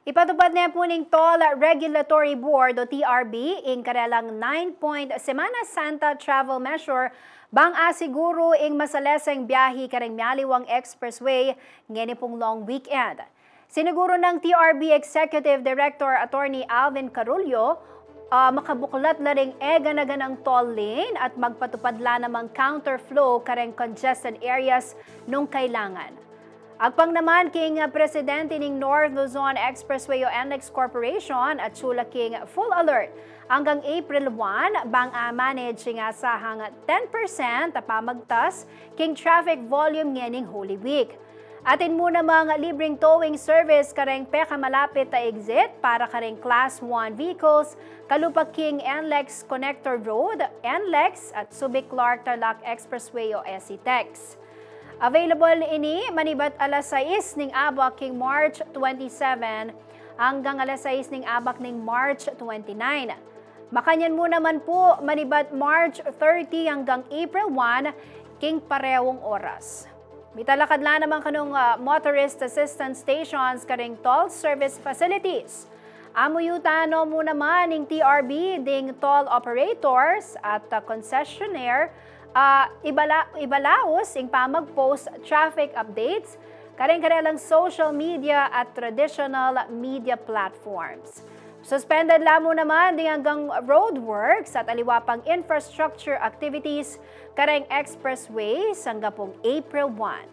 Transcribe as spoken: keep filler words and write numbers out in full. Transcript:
Ipatupad ne pu ning Toll Regulatory Board o T R B ing karelang nine-point Semana Santa travel measure bang asiguru ing masaleseng biahi kareng mialiwang expressway ngeni pung long weekend. Siniguru nang T R B Executive Director Attorney Alvin Carullo, ah, makabuklat la ring e gana-ganang toll lane at magpatupad la namang counterflow kareng congested areas nung kailangan. Agpang naman king, ah, presidente ning North Luzon Expressway o NLEX Corporation, atsu la king full alert anggang April one, bang a-manage ing asahang ten percent a pamagtas king traffic volume ngening Holy Week. Atin mu namang libreng towing service kareng pekamalapit a exit para kareng Class one vehicles, kalupa king NLEX Connector Road, NLEX at Subic Clark Tarlac Expressway o SCTEX. Available ini manibat alas sais ning abak king March twenty-seven anggang alas sais ning abak ning March twenty-nine. Makanyan mu naman pu manibat March thirty anggang April one king parehung oras. Mitalakad la naman kanung, ah, motorist assistance stations kareng toll service facilities. Amuyutan no mu naman ning T R B ding toll operators at, ah, concessionaire, ah, ibala-, ibalaus ing pamag-post traffic updates kareng karelang social media at traditional media platforms. Suspended la mu naman ding anggang roadworks at aliwa pang infrastructure activities kareng expressway sangga pung April one.